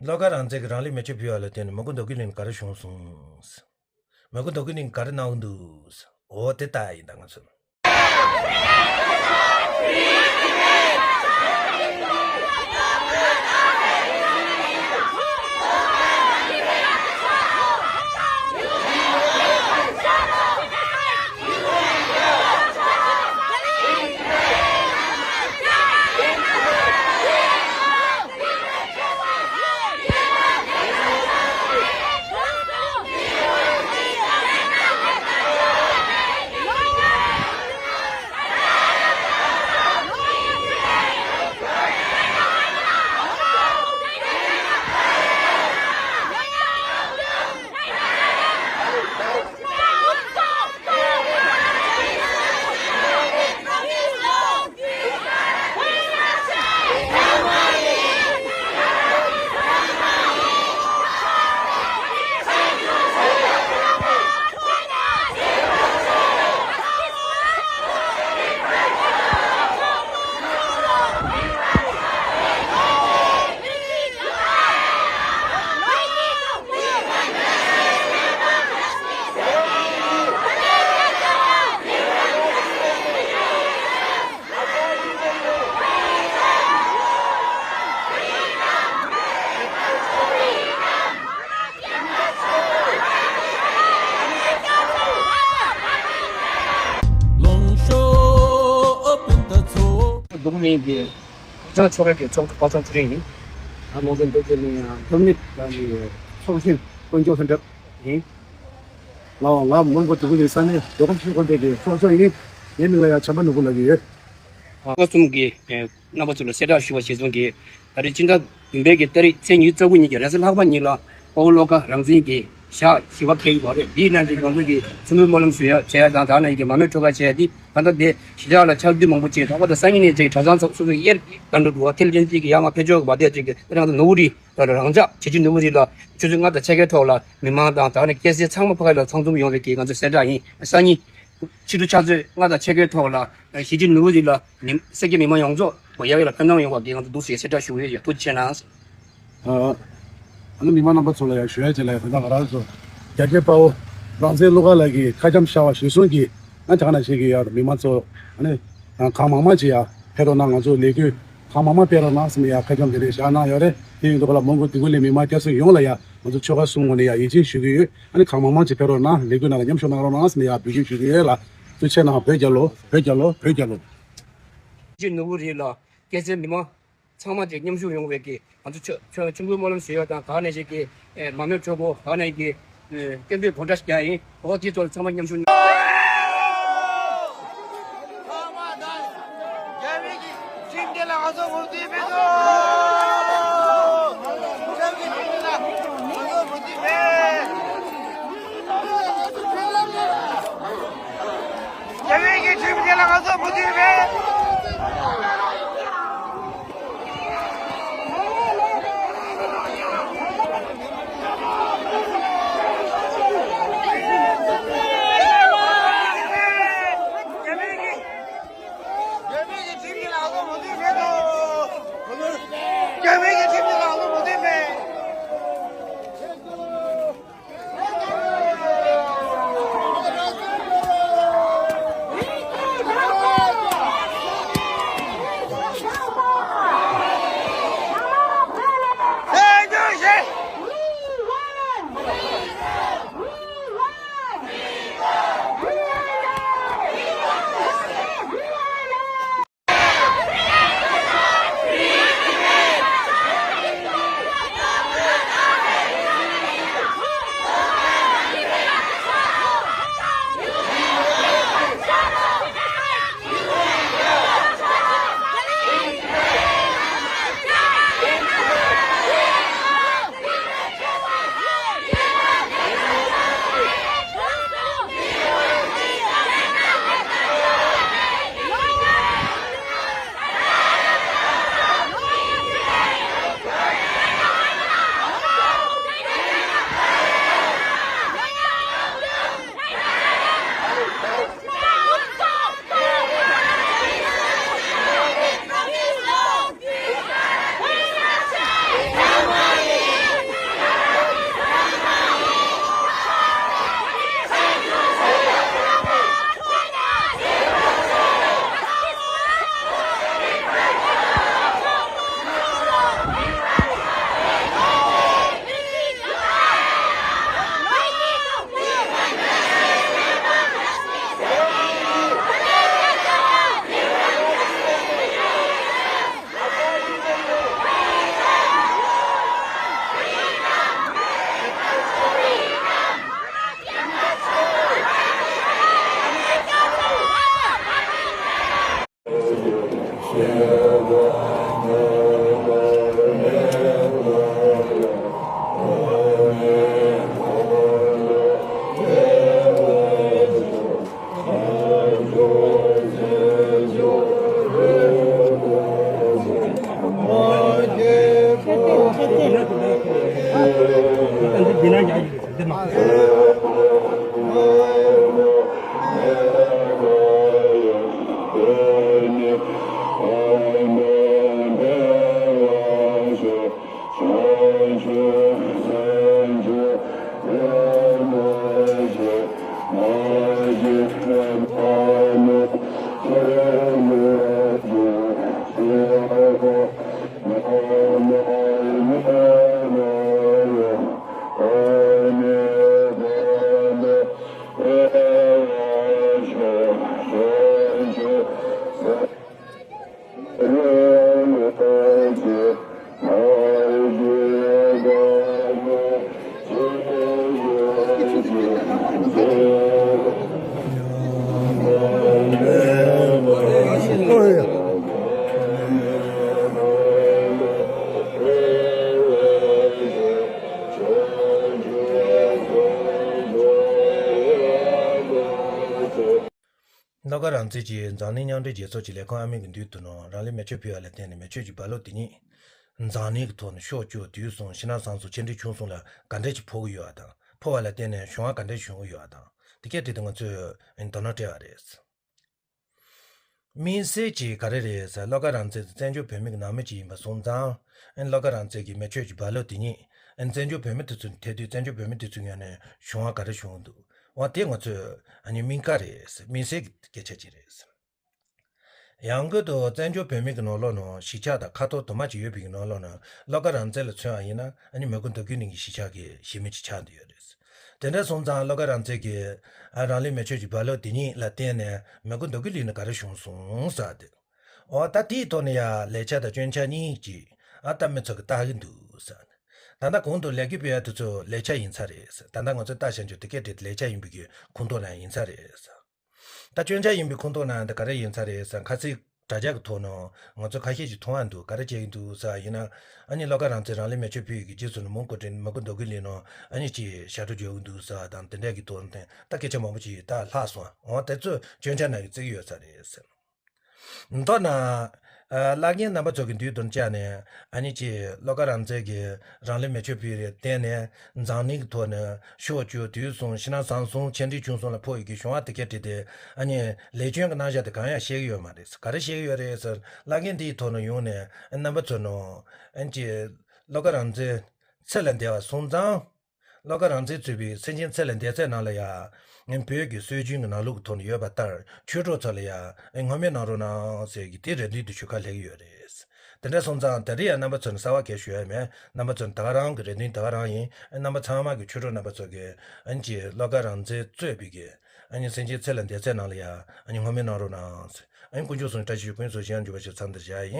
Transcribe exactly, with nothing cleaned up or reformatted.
བློ་དགའ་རང་བཙན་གྱིས་རང་ལུས་མེ་མཆོད་ཕུལ་བ་ལ་བརྟེན་ནས་མོན་གྷོ་མདོ་དགོན་གླིང་ག་རེ་བྱུང་སོང་། མོན་གྷོ་མདོ་དགོན་གླིང་ག་རེ་གནང་གི་འདུག། འོ་དེ་ལྟ་ཡིན་ད་ང་ཚོ། འདུག་མིན་གྱི་ཧུར་བརྩོན་ཆོ་ག་གི་ཚོགས་འདུ་པ་ཚང་ཚེ་རིང་ཡིན། ང་མོ་གི་འདུག་གི་ནི་ཡང་ཐོབ་ནི་ང་གི་ཚོགས་ཆེན་དཀོན་མཆོག་ལྷུན་གྲུབ་ཡིན། ང་ང་མོན་གྷོ་འདུག་གི་ནི་ས་གནས་མདོ་ཁམས་ཤིང་ཁོན་པའི་གི་ཚོགས་གཙོ་ཡིན། ངའི་མིང་ལ་ཡང་བྱམས་པ་ནོར་བུ་ལབ་ཀྱི་ཡོད། ལྔ་གསུམ་གྱི་རྣམ་པ་ཚོ་ལ་གསལ་བསྒྲགས་ཞུ་བ་ཞེས་གསུངས་ཀྱི། ད་རེས་སྤྱི་ཟླ་བདུན་པའི་གི་ཏ་རིག་ཚེས་ཉི་ཤུ་རྩ་དགུ་ཉིན་གྱི་རེས་གཟའ་ལྷག་པ་ཉིན་ལ་དཔའ་བོ་བློ་དགའ་རང་བཙན་གྱི་ཞག་བཞི་པ་འཁེལ་ཡོད་རེད། འདིའི་ནང་དུ་ང་ཚོ་གི་ཚོགས་མི་སྨོན་ལམ་ཞུ་ཡ་བྱས་ཡ་དང་ད་ནང་གི་མར་མེ་འཕྲོ་ག་བྱས་ཡ་འདི་ད་ལྟ་དེ་གཞིས་ཆགས་ལ་ཆར་དུས་མང་པོ་བྱས་ད་བར་དུ་སང་ཉིན་ནས་ཅིག་གྲྭ་ཚང་ཚོགས་སུ་གཡེར་ག་འགྲོ་འདུག་བ། དེ་ལ་བརྟེན་ཅིག་གི་ཡ་ང་ཕེབས་ཆོག་གི་བ་དེ་ཅིག་གི་ད་ང་ཚོ་ནོར་བུ་རི་ད་རང་ཅག་བྱེད་ཀྱི་ནོར་བུ་རི་ལ་ཆུ་ཚོད་ལྔ་དང་ཕྱེད་ཀའི་ཐོག་ལ་མི་མང་དང་ད་ནི་སྐྱ་སེར་ཚང་མ་ཕ་གི་ལ་ཚང་འཛོམས་ཡོང་བའི་གི་ང་ཚོ་གསལ་བསྒྲགས་ཡིན། སང་ཉིན་ཕྱི་དྲོ་ཕྱག་ཚོད་ལྔ་དང་ཕྱེད་ཀའི་ཐོག་ལ་གཞིས་བྱེས་ནོར་བུ་རི་ལ་མི་སེར་སྐྱ་མི་མང་ཡོངས་རྫོགས་ཡར་བས་ལ་ཕན་ཐོགས་ཡོང་བ་གི་ང་ཚོ་འདུག་ཟེར་གསལ་བསྒྲགས་ཞུ་གི་ཡོད། ཐུགས་རྗེ་ཆེ་གནང་། ཨ་ནི་མི་མང་རྣམ་པ་ཚོ་ལ་ཡང་ཞུ་ཡ་ཅིག་ལ་ཡང་དེ་འདྲ་ང་རང་ཚོ་རྒྱ་ཆེ་དཔའ་བོ་རང་བཙན་བློ་དགའ་ལགས་ཀྱི་ཁ་འཆམ་ཤར་བ་གཞིར་བཟུང་གིས་ང་ཅག་ནང་བཞིན་གྱི་ཡང་མི་མང་ཚོ་ཨ་ནི་གང་མང་མང་ཅིག་ཡང་ཕེབས་རོགས་གནང་། ང་ཚོ་ལས་འགུལ་གང་མང་མང་སྤེལ་རོགས་གནང་ཟེར་ནས་ཡང་ཁ་འཆམ་དེ་འདྲ་བཞག་གནང་ཡོད་རེད། དེ་ཡིན་དུས་ག་ལ་མོན་གྷོ་འདི་གུ་ལས་མི་མང་སྐྱ་སེར་ཡོངས་ལ་ཡང་ང་ཚོ་ཆོལ་ཁ་གསུམ་ངོས་ནས་ཡང་ཡིད་ཆེས་ཞུ་གི་ཡོད། ཨ་ནི་གང་མང་མང་ཅིག་ཕེབས་རོགས་གནང་། ལས་འགུལ་ནང་ལ་མཉམ་ཞུགས་གནང་རོགས་གནང་ཟེར་ནས་ཡང་འབོད་སྐུལ་ཞུ་གི་ཡོད་ལ། ཐུགས་རྗེ་ཆེ་གནང་། བོད་རྒྱལ་ལོ། བོད་རྒྱལ་ལོ། བོད་རྒྱལ་ལོ། ཅིག་ནོར་བུ་རི་ལ་སྐྱ་སེར་མི་མང་ཚང་མ་ཅིག་མཉམ་ཞུགས་ཡོང་བའི་གི་ང་ཚོ་ཆོ་ཆོ་ཆོ་འབུལ་སྨོན་ལམ་ཞུ་ཡ་དང་ག་ནས་ཅིག་གི་ཨེ་མར་མེ་འཕྲོ་གོ་ག་ནས་ཀྱི་ཨེ་སྐད་འབོད་གོ་འདྲ་ཞིག་རྒྱག་ཡིན། འོ་དེ་ཚོ་ཚང་མ་མཉམ་ཞུགས་གནང་། རྒྱལ་བའི་གི་ཁྲིམས་དེ་ལ་ང་ཚོ་ངོ་རྒོལ་མེད་དོ། རྒྱལ་བའི་ཁྲིམས་དེ་ལ་ང་ཚོ་ངོ་རྒོལ་མེད། རྒྱལ་བའི་གི་ཁྲིམས་དེ་ལ་ང་ཚོ་ངོ་རྒོལ་མེད། བློ་དགའ་རང་བཙན་གྱིས་འཛམ་གླིང་མཉམ་འབྲེལ་རྒྱལ་ཚོགས་ཀྱི་ལས་ཁུངས་ཨ་མི་གི་མདུན་དུ་ནང་རང་ལུས་མེ་མཆོད་ཕུལ་བ་ལ་བརྟེན་ནས་མེ་མཆོད་ཀྱི་རྦ་ཀློག་དེ་ཉིད་འཛམ་གླིང་གི་ཐོག་ནས་ཕྱོགས་བཅུ་དུས་གསུམ་ཕྱི་ནང་གསང་གསུམ་ཆེ་འབྲིང་ཆུང་གསུམ་ལ་ག་འདྲ་ཅིག་ཕོག་གི་ཡོད་པ་དང་། ཕོག་པ་ལ་བརྟེན་ནས་གཞུང་བ་ག་འདྲ་བྱུང་གི་ཡོད་པ་དང་། དེ་གས་དེ་དང་ང་ཚོས་དོ་སྣང་སྤྲད་པ་རེད། དམིགས་བསལ་གྱིས་ག་རེ་རེད་ཟེར། བློ་དགའ་རང་བཙན་དེ་བཙན་བྱོལ་བོད་མི་གི་ནང་མི་ཅིག་ཡིན་པ་སོང་ཙང་། ཨན་བློ་དགའ་རང་བཙན་གྱི་མེ་མཆོད་ཀྱི་རྦ་ཀློག་དེ་ཉིད་ཨན་བཙན་བྱོལ་བོད་མི་དེ་ཚོ་ཐད་དུས་བཙན་བྱོལ་བོད་མི་དེ་ཚོའི་ངོས་ནས་གཞུང་བ་ག་རེ་བྱུང་འདུག་འོ་དེ་ང་ཚོས་ཨ་ནི་སྨིན་དཀའ་རེད། དམིགས་བསལ་གྱི་སྐད་ཆ་ཅིག་རེད། ཡང་སྒོས་དུ་བཙན་བྱོལ་བོད་མི་གི་ནང་ལོགས་ནང་གཞིས་ཆགས་དང་ཁ་ཐོར་དུ་མ་ཅིག་ཡོད་པའི་གི་ནང་ལོགས་ནང་བློ་དགའ་རང་བཙན་ལ་མཚོན་པ་ཡིན་ན་ཨ་ནི་མི་དགོས་མདོ་རྒྱུད་གླིང་གི་གཞིས་ཆགས་ཀྱི་གཞིས་མི་ཅིག་ཆགས་བསྡད་ཡོད་རེད། དེ་འདྲ་སོང་ཙང་བློ་དགའ་རང་བཙན་གྱིས་ཨ་རང་ལུས་མེ་མཆོད་ཀྱི་རྦ་ཀློག་དེ་ཉིད་ལ་བརྟེན་ནས་མི་དགོས་མདོ་རྒྱུད་གླིང་ནས་ག་རེ་བྱུང་སོང་ཟེར་ཏེ། འོ་ད་དེའི་ཐོག་ནས་ཡ་ལས་འཆར་དང་སྐྱོན་ཆ་གཉིས་ཀྱིས་ཨ་ད་མི་ཚོ་གི་ལྟ་གི་འདུག་ཟེར། ད་ལྟ་གོང་དུ་ལས་འགུལ་སྤེལ་ཡ་དེ་ཚོ་ལས་འཆར་ཡིན་ཚར་རེད་ཟེར། ད་ལྟ་ང་ཚོས་ལྟ་བྱ་རྒྱུ་དེ་སྐད་དེ་ལས་འཆར་ཡིན་པའི་གི་ཁོངས་གཏོགས་ནང་ཡིན་ཚར་རེད་ཟེར། ད་སྐྱོན་ཆ་ཡིན་པའི་ཁོངས་གཏོགས་ནང་དེ་ག་རེ་ཡིན་ཚར་རེད་ཟེར། ཁ་ཚིག་དྲ་རྒྱ་གི་ཐོག་ནང་ང་ཚོ་ཁ་ཤས་ཀྱིས་མཐོང་བ་འདུག་ག་རེ་བྱེད་ཀྱི་འདུག་ཟེར་ཡིན་ན། ཨ་ནི་བློ་དགའ་རང་བཙན་རང་ལུས་མེ་མཆོད་ཕུལ་ཡི་གི་རྗེས་སུ་ནི་མོན་གྷོ་དྲན་མོན་གྷོ་མདོ་རྒྱུད་གླིང་ནང་ཨ་ནི་ཅིག་ཞབས་བྲོ་རྒྱག་གི་འདུག་ཟེར་བ་དང་དེ་འདྲ་གི་ཐོག་ནས་ད་སྐད་ཆ་མང་པོ་ཅིག་ད་ལྷག་སོང་། འོ་དེ་ཚོ་སྐྱོན་ཆ་ནང་གི་བརྩི་གི་ཡོད་ས་རེད་ཟེར། མདོར་ན། ཨ་བླ་རྒན་རྣམ་པ་ཚོ་གི་མདུན་དུ་བཅར་ནས་ཨ་ནི་ཅིག་བློ་དགའ་རང་བཙན་གྱིས་རང་ལུས་མེ་མཆོད་ཕུལ་བའི་རྟེན་ནས་འཛམ་གླིང་གི་ཐོག་ནས་ཕྱོགས་བཅུ་དུས་གསུམ་ཕྱི་ནང་གསང་གསུམ་ཆེ་འབྲིང་ཆུང་གསུམ་ལ་ཕོག་ཡོད་ཀྱི་གཞུང་བ་དེ་གས་བྲིས་ཏེ་ཨ་ནི་ལས་སྐྱོན་གྱི་རྣམ་གཞག་དེ་གང་ཡང་བཤད་ཀྱི་ཡོད་མ་རེད། ག་རེ་བཤད་ཀྱི་ཡོད་རེད་ཟེར། བླ་རྒན་དེའི་ཐོག་ནས་ཡོང་ནས་རྣམ་པ་ཚོ་ནང་ཨ་ནི་ཅིག་བློ་དགའ་རང་བཙན་ཚེ་ལས་འདས་པ་སོང་ཙང་། བློ་དགའ་རང་བཙན་གཙོས་པའི་སེམས་ཅན་ཚེ་ལས་འདས་ཚད་ནང་ལ་ཡང་བོད་ཀྱི་སྲོལ་རྒྱུན་གྱི་ནང་ལུགས་ཀྱི་ཐོག་ནས་ཡོད་པ་ལྟར་ཆོས་གྲོགས་ཚོ་ལ་ཡང་སྔོན་མའི་ནང་རོགས་གནང་ཟེར་གྱི་དེ་རེ་འདུན་དུ་ཞུ་ག་སླེབས་ཀྱི་ཡོད་རེད། དེ་འདྲ་སོང་ཙང་ད་རེས་ཡང་རྣམ་པ་ཚོ་ནས་གསར་བ་གང་ཞུ་ཡ་མེད། རྣམ་པ་ཚོ་ནས་ད་ག་རང་གི་རེ་འདུན་ད་ག་རང་ཡིན། རྣམ་པ་ཚང་མ་གི་ཆོས་གྲོགས་རྣམ་པ་ཚོ་གི་ཨ་ནི་ཅིག་བློ་དགའ་རང་བཙན་གཙོས་པའི་གི་ཨ་ནི་སེམས་ཅན་ཚེ་ལས་འདས་ཚད་ནང་ལ་ཡང་ཨ་ནི་སྔོན་མའི་ནང་རོགས་གནང་ཟེར། ཨ་ནི་དཀོན་མཆོག་གསུམ་བཀྲ་ཤིས་ཤོག་ཀུན་སོགས་ཞལ་འཇུག་པ་ཞིག་མཚམས་འདིར་བཞག་ཡིན།